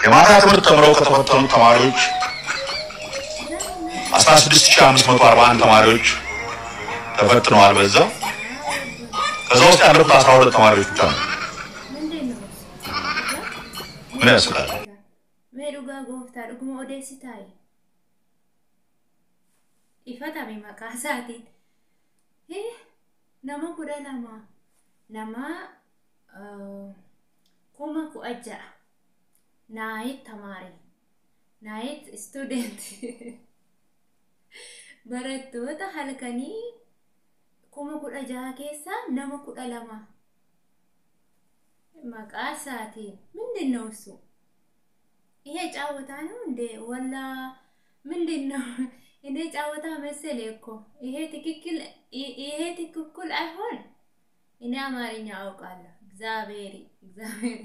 የማታ ትምህርት ተምረው ከተፈተኑ ተማሪዎች 16,541 ተማሪዎች ተፈትነዋል። በዛ ከዛ ውስጥ ያለፉት 12 ተማሪዎች ብቻ ነው። ምንድን ነው እሱ? ምን ያስላል? Mee dhugaa gooftaa dhuguma odeessitaayi? Ifatame maqaa isaatiin. Nama 12, nama 16,000 night ተማሪ, night student, barattoota halkanii 16,000 keessaa nama 12 maqaa isaatiin. ምንድን ነው እሱ? ይሄ ጫወታ ነው እንዴ? ወላ ምንድን ነው? እኔ ጫወታ መሰለ እኮ። ይሄ ትክክል፣ ይሄ ትክክል አይሆን። እኔ አማርኛ አውቃለሁ። እግዚአብሔር እግዚአብሔር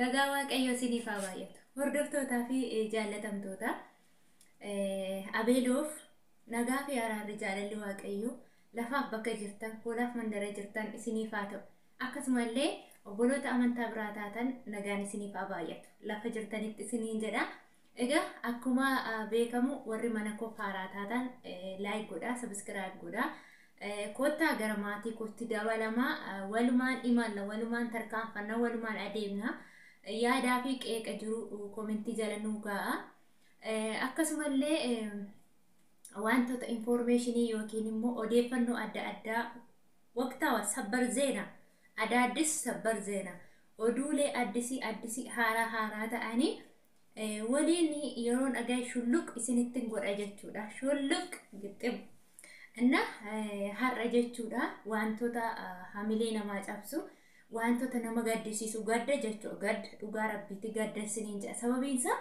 nagaa Waaqayyo isiniif haa baay'atu. Hordoftootaa fi jaallatamtoota Abeeloof nagaa fi araarri jaalalli Waaqayyo lafaaf bakka jirtan, hoolaaf mandara jirtan isiniif haa ta'u. Akkasumallee obboloota amantaa biraa taatan nagaan isiniif haa baay'atu. Lafa jirtanitti isiniin jedha. Egaa akkuma beekamu warri mana koo haaraa taatan like godhaa, subscribe godhaa. Kottaa gara maatii kootti dabalamaa, walumaan imalla, walumaan tarkaanfanna, walumaan adeemna. Yaadaa fi qeeqa jiru comment jala nuu kaa'a. Akkasumallee wantoota information yookiin immoo odeeffannoo adda addaa waqtaawaa ሰበር ዜና, አዳዲስ ሰበር ዜና, oduulee addisii addisii haaraa haaraa ta'anii waliin yeroon dhagaa shulluq isinittiin godha jechuudha. Shulluq gixxim. እና har'a jechuudha wantoota hamilee namaa cabsu, wantoota nama gaddisiisu, gadda jechuudha. Gadda dhugaa rabbiitti gadda isiniin jedha. Sababiin isaa,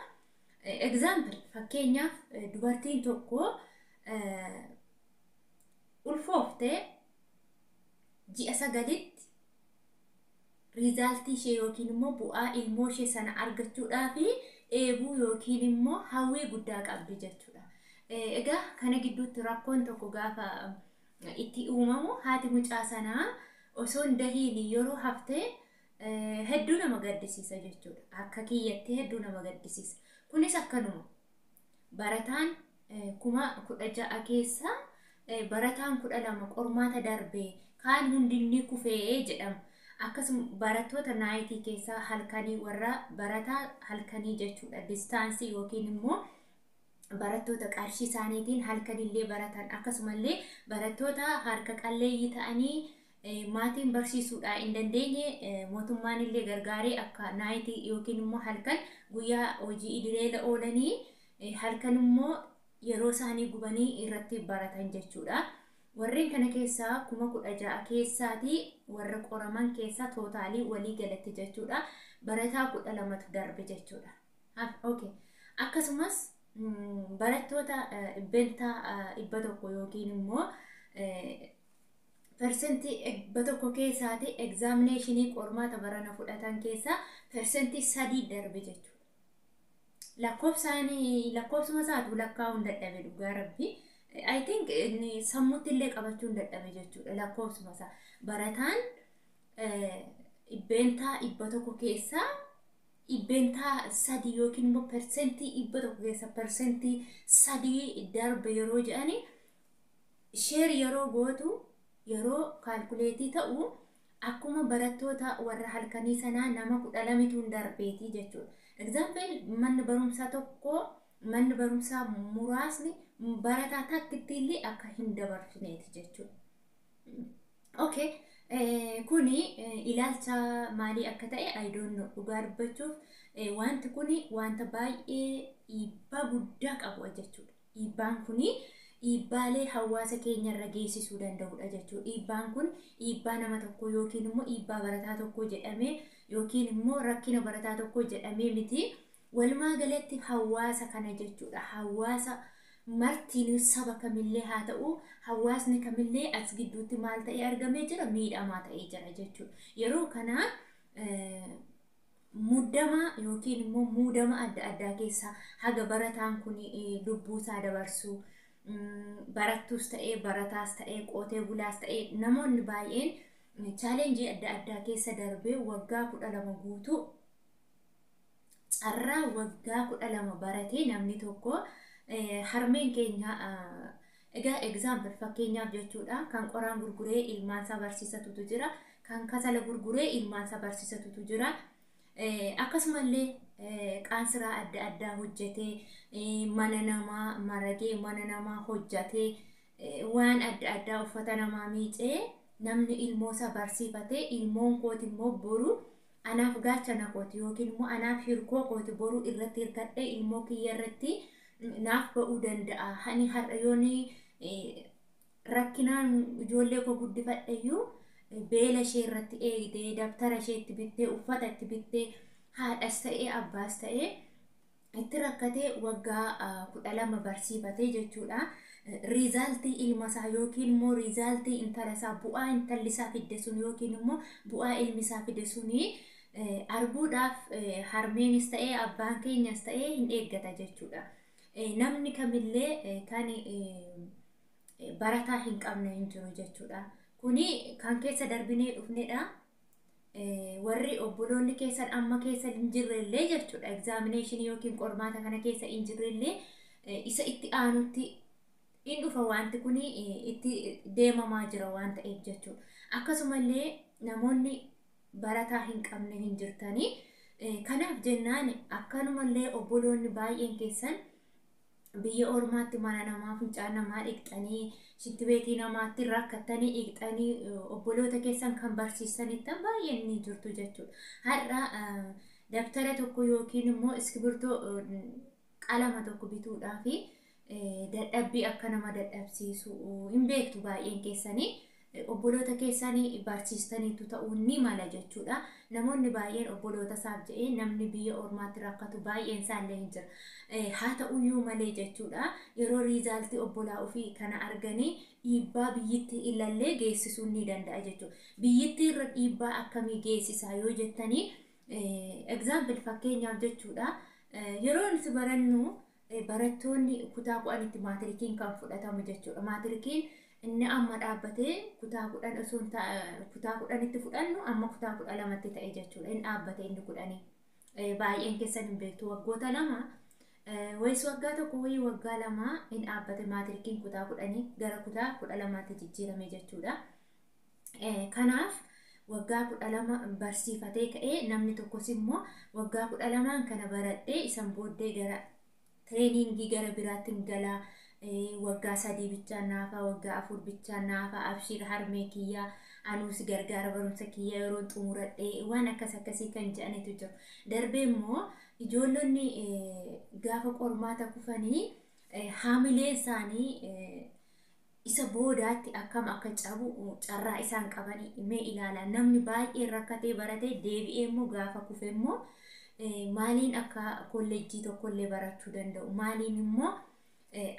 example, fakkeenyaaf dubartiin tokko ulfooftee ji'a 9tti result ishee yookiin immoo bu'aa ilmoo ishee sana argachuudhaaf dheebuu yookiin immoo hawwii guddaa qabdi jechuudha. Egaa kana gidduutti rakkoon tokko gaafa itti uumamu haati mucaa sanaa osoo hin dahiin yeroo haftee hedduu nama gaddisiisa jechuudha. Akka kiyyatti hedduu nama gaddisiisa. Kunis akkanuma barataan 16,000 keessa barataan 12 qormaata darbee kaan hundinni kufee jedhama. Akkasuma barattoota night keessaa halkanii, warra barataa halkanii jechuudha. Distance yookiin immoo barattoota qarshii isaaniitiin halkanillee baratan, akkasumallee barattoota harka qalleeyyii ta'anii maatiin barsiisuudhaa hin dandeenye mootummaan illee gargaaree akka night yookiin immoo halkan guyyaa hojii idileela oolanii halkan immoo yeroo isaanii gubanii irratti baratan jechuudha. Warreen kana keessaa 16,000 keessaatii warra qoraman keessaa total walii galatti jechuudha. Barataa 12tu darbe jechuudha. Okay. Akkasumas barattoota 100% yookiin immoo 100% keessaati examination qormaata barana fudhatan keessaa 3% darbe jechuudha. Lakkoofsaanii lakkoofsuma isaatu lakkaa'uu hin dadhabe dhugaa rabbi. I think inni sammuutti illee qabachuu hin dadhabe jechuudha lakkoofsuma isaa. Barataan 100% keessaa 3% yookiin immoo 100% keessaa 3% darbe yeroo jedhani share yeroo gootu, yeroo calculate ta'u akkuma barattoota warra halkanii sanaa nama 12tu hin darbeeti jechuudha. Example, manni barumsaa tokko, manni barumsaa muraasni barataa takkitti illee akka hin dabarsineeti jechuudha. Okay. Kuni ilaalcha maalii akka ta'e I don't know. Dhugaa dubbachuuf wanti kuni wanta baay'ee dhiibbaa guddaa qabu jechuudha. Dhiibbaan kuni dhiibbaalee hawaasa keenyarra geessisuu danda'udha jechuudha. Dhiibbaan kun dhiibbaa nama tokko yookiin immoo dhiibbaa barataa tokko jedhamee yookiin immoo rakkina barataa tokko jedhamee miti. Walumaa galatti hawaasa kana jechuudha. Hawaasa martinuu saba kamillee haa ta'u, hawaasni kamillee as gidduutti maal ta'ee argamee jira? Miidhamaa ta'ee jira jechuudha. Yeroo kana muddama yookiin immoo muudama adda addaa keessa haga barataan kun lubbuu isaa dabarsu, barattuus ta'ee, barataas ta'ee, qotee bulaas ta'ee, namoonni baay'een challenge adda addaa keessa darbee waggaa 12 guutuu Carraa waggaa 12 baratee namni tokko, harmeen keenya egaa, example, fakkeenyaaf jechuudha, kan qoraan gurguree ilmaansaa barsiisatutu jira, kan kasala gurguree ilmaansaa barsiisatutu jira. Akkasumallee qaansiraa adda addaa hojjetee, mana namaa maragee, mana namaa hojjetee, waan adda addaa, uffata namaa miicee, namni ilmoosaa barsiifatee, ilmoon kooti immoo boru anaaf gaachana kooti yookiin immoo anaaf hirkoo kooti, boru irratti hirkadhee ilmoo kiyya irratti naaf ba'uu danda'a. Ani har'a yooni rakkinaan ijoollee koo guddifadheyyuu, beela ishee irratti eegdee, dabtara ishee itti bittee, uffata itti bittee, haadhas ta'ee abbaas ta'ee itti rakkatee waggaa 12 barsiifatee jechuudha. Resultii ilma isaa yookiin immoo resultii intala isaa, bu'aa intalli isaa fidde sun yookiin immoo bu'aa ilmi isaa fide suni arguudhaaf harmeenis ta'ee abbaan keenyas ta'ee hin eeggata jechuudha. Namni kamillee kan barataa hin qabne hin jiru jechuudha. Kuni kan keessa darbinee dhufnedha. Warri obboloonni keessan amma keessa hin jirrellee jechuudha. Examinationii yookiin qormaata kana keessa hin jirrellee, isa itti aanutti in dhufa, wanti kun itti deemamaa jira waan ta'eef jechuudha. Akkasumallee namoonni barataa hin qabne hin jirtanii. Kanaaf jennaan akkanumallee obboloonni baay'een keessan biyya ormaatti mana namaa fincaan namaa dhiqxanii, shintibeetii namaatti rakkattanii dhiqxanii, obboloota keessan kan barsiisanittan baay'een ni jirtu jechuudha. Har'a dabtara tokko yookiin immoo iskibirtoo, qalama tokko bituudhaaf dadhabbii akka nama dadhabsiisu hin beektu baay'een keessanii. Obboloota keessanii barsiistaniitu ta'uu ni mala jechuudha. Namoonni baay'een obboloota isaaf jedhee namni biyya ormaatti rakkatu baay'een isaallee hin jira. Haa ta'uyyuu malee jechuudha, yeroo resultii obbolaa ofii kana arganii dhiibbaa biyyittii ilaallee geessisuu ni danda'a jechuudha. Biyyittii irra dhiibbaa akkamii geessisaa yoo jettanii, example, fakkeenyaaf jechuudha. Yeroo nuti barannu barattoonni kutaa 10tti maatirikiin kan fudhatamu jechuudha. Maatirikiin inni amma dhaabbatee kutaa 10 osoo kutaa 10tti fudhannu amma kutaa 12tti ta'e jechuudha. Inni dhaabbate inni 10. Baay'een keessan hin beektu, waggoota 2 wayis waggaa 1 wayii waggaa 2 inni dhaabbate, maatirikiin kutaa 10 gara kutaa 12tti jijjiirame jechuudha. Kanaaf waggaa 12 barsiifatee ka'ee, namni tokkos immoo waggaa 12n kana baradhee isan booddee gara trainingii gara biraatti galaa, waggaa 3 bichaan naafaa, waggaa 4 bichaan naafaa, abshiir harmee kiyyaa, anuus gargaara, barumsa kiyyaa yeroo xumuradhee, waan akkas akkasii kan jedhanitu jiru. Darbee immoo ijoollonni gaafa qormaata kufanii haamileen isaanii isa boodaatti akkam akka cabu, carraa isaan qaban mee ilaala. Namni baay'een rakkatee baratee deebi'ee immoo gaafa kufe immoo maaliin akka kolleejjii tokkollee barachuu danda'u, maaliin immoo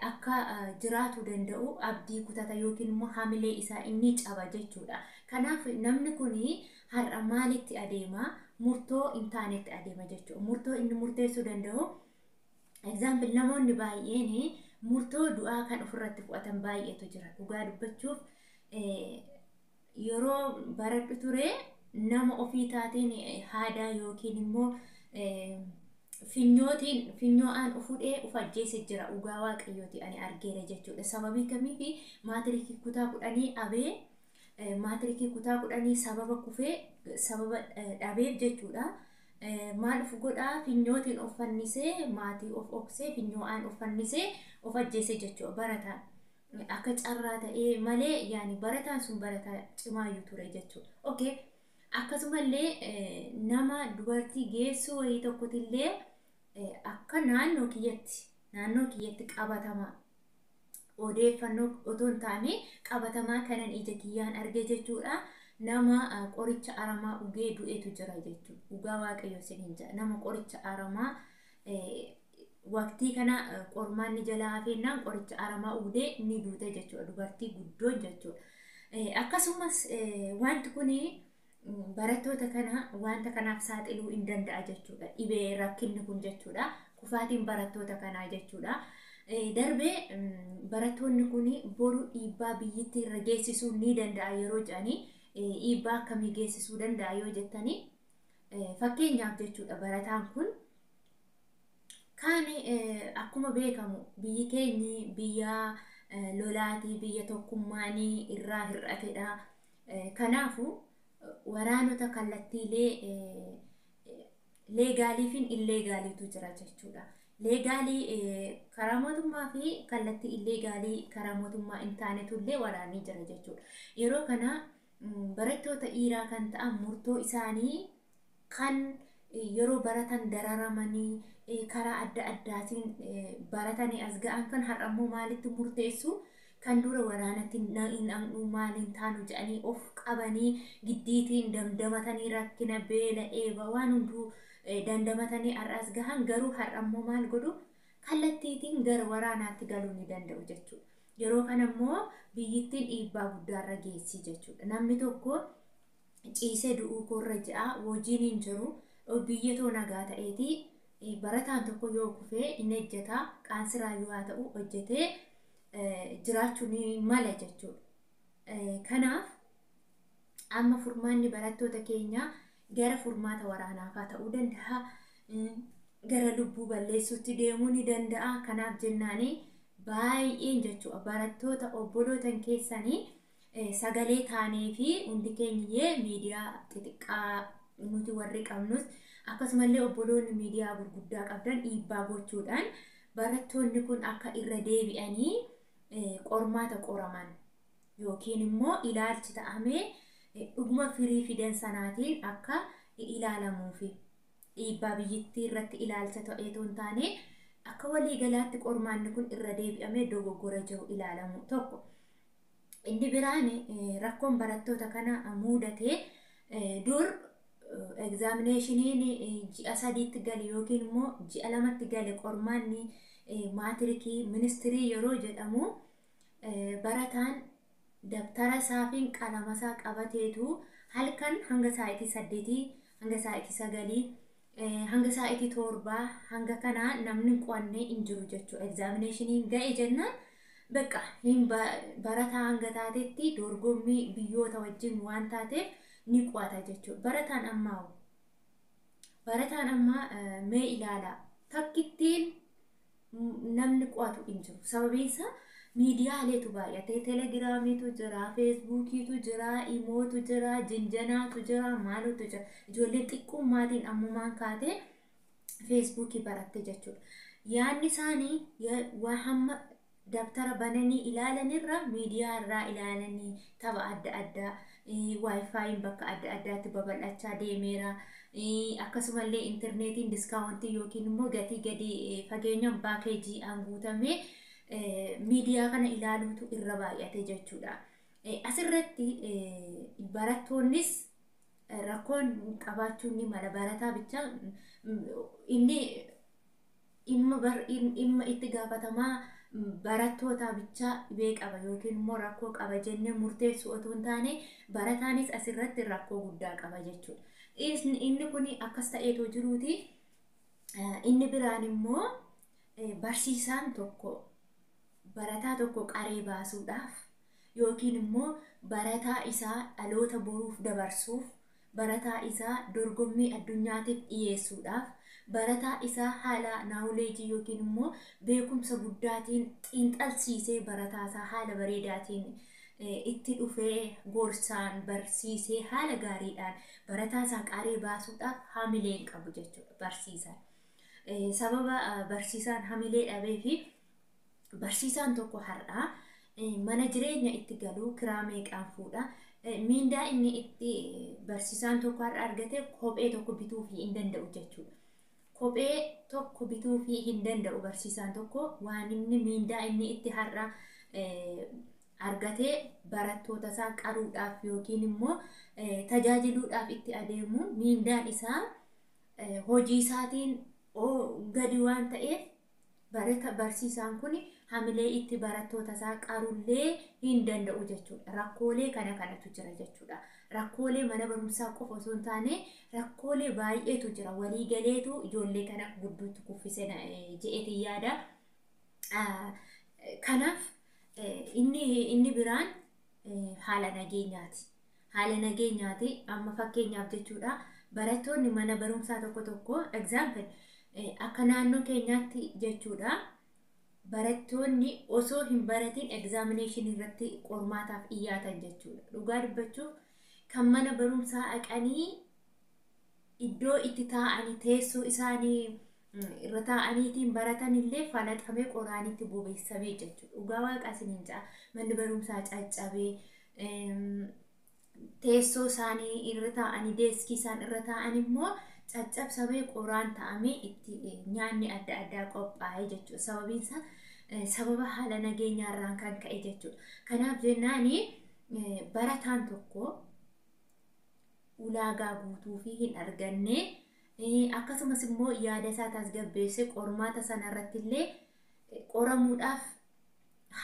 akka jiraatu danda'u abdii kutata yookiin immoo hamilee isaa inni caba jechuudha. Kanaaf namni kun har'a maalitti adeema? Murtoo hin taanetti adeema jechuudha. Murtoo inni murteessuu danda'u, example, namoonni baay'een murtoo du'aa kan ofirratti fudhatan baay'eetu jira. Dhugaa dubbachuuf, yeroo baradhu ture nama ofii taateen haadaa yookiin immoo finyootiin finyoo'aan ufudhee uf ajjeese jira. Dhugaa Waaqayyooti, ani argeera jechuudha. Sababii kamiifi? Maatirikii kutaa 10 dhabee, maatirikii kutaa 10 sababa kufee, sababa dhabeef jechuudha. Maal of godhaa? Finyootiin of fannisee, maatii of oksee, finyoo'aan of fannisee of ajjeese jechuudha barataan. Akka carraa ta'ee malee yaani barataan sun barataa cimaayyuu ture jechuudha. Okay. Akkasumallee nama dubartii geessuu wayii tokkotillee akka naannoo kiyyatti qabatamaa odeeffannoo otoo hin taane qabatamaa kanan ija kiyyaan arge jechuudha. Nama qoricha aramaa dhugee du'etu jira jechuudha. Dhugaa Waaqayyo isiniin jedha. Nama qoricha aramaa waqtii kana qormaanni jalaa hafeennaan qoricha aramaa dhugdee ni duute jechuudha. Dubartii guddoon jechuudha. Akkasumas wanti kuni barattoota kana wanta kanaaf saaxiluu hin danda'a jechuudha. Dhibee rakkinni kun jechuudha. Kufaatiin barattoota kanaa jechuudha. Darbee barattoonni kun boru dhiibbaa biyyittii irra geessisuu ni danda'a yeroo jedhanii, dhiibbaa akkamii geessisuu danda'a yoo jettanii, fakkeenyaaf jechuudha, barataan kun Akkuma beekamu biyyi keenyi biyya lolaatii, biyya tokkummaanii irraa hir'atedha. Kanaafuu waraanota kallattiilee legal fi illegaliitu jira jechuudha. Legal karaa mootummaa fi kallattii illegal karaa mootummaa hin taanetu illee waraanni jira jechuudha. Yeroo kana barattoota dhiiraa kan ta'an murtoo isaanii kan yeroo baratan dararamanii karaa adda addaatiin baratanii as ga'an kan har'ammoo maalitti murteessu? Kan dura waraanatti hin dhaqnu, maaliin taanu jedhanii of qabanii giddiitiin damdamatanii, rakkina, beela, eeba, waan hunduu dandamatanii har'a as gahan, garuu har'ammoo maal godhu? Kallattiitiin gara waraanaatti galuu ni danda'u jechuudha. Yeroo kana immoo biyyittiin dhiibbaa guddaarra geessi jechuudha. Namni tokko ciisee du'uu koorra ja'a, hojiin hin jiru, biyya too nagaa ta'eeti barataan tokko yoo kufee inni hojjetaa qaansiraayyuu haa ta'u hojjetee jiraachuu ni mala jechuudha. Kanaaf amma furmaanni barattoota keenyaa gara furmaata waraanaafaa ta'uu danda'a. Gara lubbuu balleessuutti deemuu ni danda'a. Kanaaf jennaanii baay'een jechuudha barattoota obbolootan keessanii sagalee taanee fi hundi keenyiyyee miidiyaa xixiqqaa nuti warri qabnus, akkasumallee obboloonni miidiyaa gurguddaa qabdan, dhiibbaa gochuudhaan barattoonni kun akka irra deebi'anii qormaata qoraman yookiin immoo ilaalchi ta'amee dhuguma firii fidan sanaatiin akka ilaalamuufi dhiibbaa biyyittii irratti ilaalcha ta'eetoo hin taane, akka waliigalaatti qormaanni kun irra deebi'amee dogoggora jiru ilaalamu tokko. Inni biraan rakkoon barattoota kana mudatee, dur examinationiin ji'a 3tti gale yookiin immoo ji'a 2tti gale, qormaanni maatirikii ministirii yeroo jedhamu barataan dabtara isaa fi qalama isaa qabateetu halkan hanga sa'aatii 8, hanga sa'aatii 9, hanga sa'aatii 7, hanga kanaa namni qo'annee hin jiru jechuudha. Examinationiin ga'e jennaan bakka hin barataa hanga taatetti dorgommii biyyoota wajjin waan taateef ni qo'ata jechuudha. Barataan ammaa mee ilaala, takkittiin namni qo'atu hin jiru. Sababiin isaa miidiyaaleetu baay'ate. Telegiraamiitu jira, Feesbuukiitu jira, Imootu jira, jinjanaatu jira, maalutu jira. Ijoolleen xiqqoommaatiin ammumaan kaatee Feesbuukii baratte jechuudha. Yaadni isaanii waa hamma dabtara bananii ilaalanirra miidiyaa irraa ilaalanii, tapha adda addaa, WiFiin bakka adda addaatti babal'achaa deemeera. Akkasumallee intarneetiin discount yookiin immoo gatii gadi fageenyaan packageiidhaan guutamee miidiyaa kana ilaaluutu irra baay'ate jechuudha. Asirratti barattoonnis rakkoon qabaachuun ni mala. Barataa bicha inni dhimma itti gaafatamaa barattoota bicha dhibee qaba yookiin immoo rakkoo qaba jennee murteessu otoo hin taane, barataanis asirratti rakkoo guddaa qaba jechuudha. Inni kun akkas ta'eetoo jiruuti. Inni biraan immoo barsiisaan tokko barataa tokko qaree baasuudhaaf yookiin immoo barataa isaa dhaloota boruuf dabarsuuf, barataa isaa dorgommii addunyaatiif dhiyeessuudhaaf, barataa isaa haala knowledge yookiin immoo beekumsa guddaatiin xiinxalsiisee, barataa isaa haala bareedaatiin itti dhufee gorsaan barsiisee, haala gaariidhaan barataa isaa qaree baasuudhaaf hamilee hin qabu jechuudha barsiisaan. Sababa barsiisaan hamilee dhabee fi barsiisaan tokko har'aa mana jireenya itti galuu kiraa meeqaan fuudha? Miindaa inni itti barsiisaan tokko har'a argate kophee tokko bituufii hin danda'u jechuudha. Kophee tokko bituufii hin danda'u barsiisaan tokko. Waan inni miindaa inni itti har'a argatee barattoota isaa qaruudhaaf yookiin immoo tajaajiluudhaaf itti adeemu, miindaan isaa hojii isaatiin gadi waan ta'eef, barata barsiisaan kun hamilee itti barattoota isaa qarullee hin danda'u jechuudha. Rakkoolee kana kanatu jira jechuudha. Rakkoolee mana barumsaa qofa osoo hin taane rakkoolee baay'eetu jira. Waliigaleetu ijoollee kana gidduutti kuffise je'eetiin yaada. Kanaaf inni biraan haala nageenyaati. Haala nageenyaati amma fakkeenyaaf jechuudha. Barattoonni mana barumsaa tokko tokko, example, akka naannoo keenyaatti jechuudha. Barattoonni osoo hin baratin examination irratti qormaataaf dhiyaatan jechuudha. Dhugaa dubbachuuf, kan mana barumsaa dhaqanii iddoo itti taa'anii, teessoo isaanii irra taa'aniitiin baratan illee falaxamee qoraanitti bobeessamee jechuudha. Dhugaa Waaqaa isiniin ja'a, manni barumsaa caccabee, teessoo isaanii irra taa'anii, deeskii isaan irra ta'an immoo caccabsamee, qoraan ta'amee, itti nyaanni adda addaa qophaa'ee jechuudha. Sababiin isaa sababa haala nageenyaarraan kan ka'e jechuudha. Kanaaf jennaani barataan tokko ulaagaa guutuu fi hin arganne, akkasumas immoo yaada isaa tasgabbeessee qormaata sanarratti illee qoramuudhaaf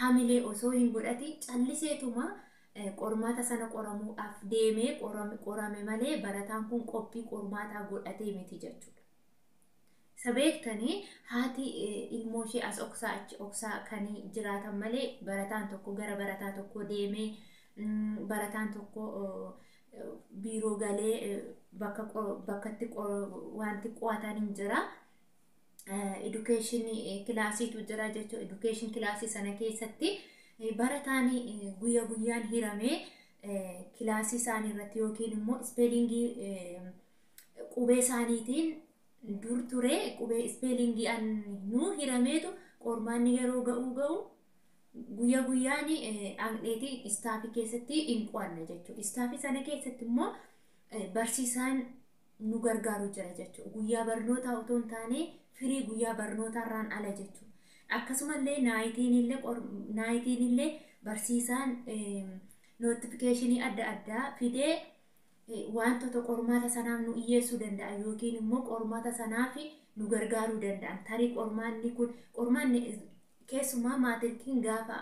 hamilee osoo hin godhatin calliseetuma qormaata sana qoramuudhaaf deemee qorame malee barataan kun qophii qormaataa godhatee miti jechuudha. Isa beektanii, haati ilmoo ishee as oksaa achi oksaa kan jiraatan malee, barataan tokko gara barataa tokko deemee, barataan tokko biiroo galee bakka bakkatti wanti qo'atan hin jira. Education kilaasiitu jira jechuudha. Education kilaasii sana keessatti barataan guyya guyyaan hiramee kilaasii isaanii irratti yookiin immoo spellingii qubee isaaniitiin dur ture, qubee spellingii nuu hirameetu qormaanni yeroo ga'uu ga'u guyya guyyaan dhaqneetii staffii keessatti hin qo'anna jechuudha. Staffii sana keessatti immoo barsiisaan nu gargaaru jira jechuudha. Guyyaa barnootaa otoo hin taane firii guyyaa barnootaarraan ala jechuudha. Akkasumallee nightiin illee barsiisaan notificationii adda addaa fidee wantoota qormaata sanaaf nu dhiyyeessuu danda'a yookiin immoo qormaata sanaaf nu gargaaruu danda'an. Tarii qormaanni kun, qormaanni keessumaa maatrikiin, gaafa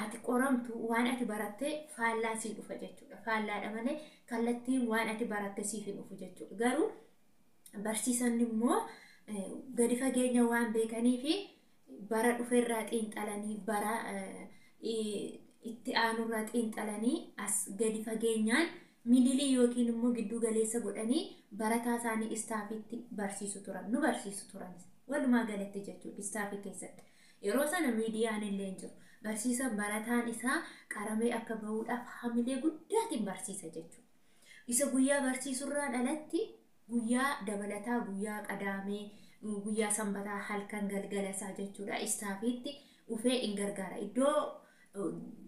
ati qoramtu waan ati baratte faallaa sii dhufa jechuudha. Faallaadha malee kallattiin waan ati baratte siif hin dhufu jechuudha. Garuu barsiisonni immoo gadi fageenya waan beekanii fi bara dhuferraa xiinxalanii, bara itti aanurraa xiinxalanii, as gadi fageenyaan middleii yookiin immoo giddu galeessa godhanii barataa isaanii staffiitti barsiisu turan, nu barsiisu turan walumaa galatti jechuudha staffii keessatti. Yeroo sana miidiyaan illee hin jiru. Barsiisan barataan isaa qaramee akka bahuudhaaf hamilee guddaatiin barsiisa jechuudha. Isa guyyaa barsiisurraan alatti guyyaa dabalataa, guyyaa qadaamee, guyyaa sanbataa, halkan galgala isaa jechuudha, staffiitti dhufee hin gargaara. Iddoo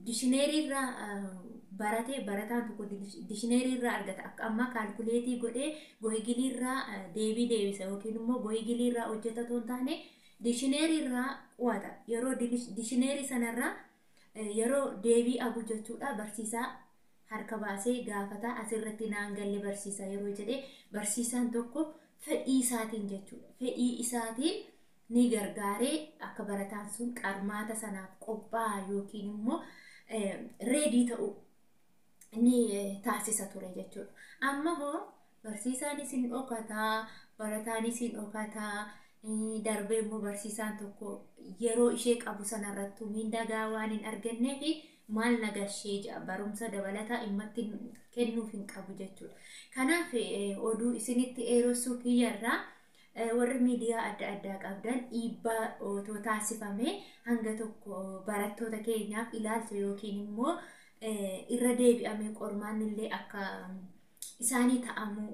dictionary irraa baratee, barataan tokko dictionary irraa argata. Akka ammaa calculateii godhee Googleii irraa deebii deebisa yookiin immoo Googleii irraa hojjeta otoo hin taane dictionary irraa qo'ata. Yeroo dictionary sanarraa yeroo deebii abu jechuudha, barsiisaa harka baasee gaafata. "Asirratti naan galle barsiisa" yeroo jedhee, barsiisaan tokko fedhii isaatiin jechuudha. Fedhii isaatiin ni gargaaree akka barataan sun qormaata sanaaf qophaa'a yookiin immoo ready ta'u ni taasisa ture jechuudha. Amma hoo barsiisaanis hin dhokataa, barataanis hin dhokataa, darbee immoo barsiisaan tokko yeroo ishee qabu sanarrattuu miindaa waan hin arganneef maal nagashee jedha, barumsa dabalataa dhimmatti kennuuf hin qabu jechuudha. Kanaaf oduu isinitti eerossuu kiyyarraa, warri miidiyaa adda addaa qabdan dhiibbaa otoo taasifame hanga tokko barattoota keenyaaf ilaalcha yookiin immoo irra deebi'amee qormaanni illee akka isaanii ta'amu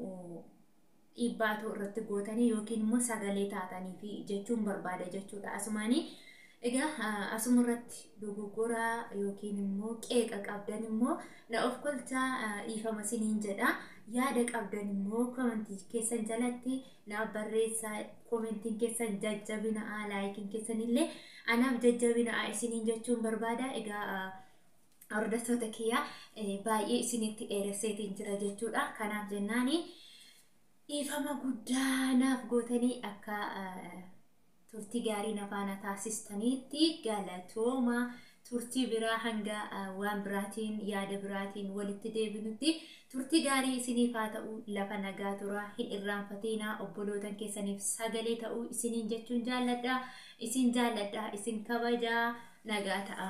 dhiibbaa otoo irratti gootanii yookiin immoo sagalee taatanii fi jechuun barbaada jechuudha. Asumaanii egaa asuma irratti dogoggoraa yookiin immoo qeeqa qabdan immoo na of kolchaa, dhiifama isiniin jedha. Yaada qabdan immoo commentii keessan jalatti na barreessaa. Commentiin keessan jajjabina, likeiin keessan illee anaaf jajjabina isiniin jechuun barbaada. Egaa hordoftoota kiyyaa, baay'ee isinitti dheeresseetiin jira jechuudha. Kanaaf jennaani dhiifama guddaa naaf gootanii akka turtii gaarii na faana taasistaniitti galatooma. Turtii biraa hanga waan biraatiin, yaada biraatiin walitti deebinutti turtii gaarii isiniif haa ta'u. Lafa nagaa tura, hin irraanfatinaa, obbolootan keessaniif sagalee ta'uu isiniin jechuun jaalladha. Isin jaalladha, isin kabajaa, nagaa ta'a.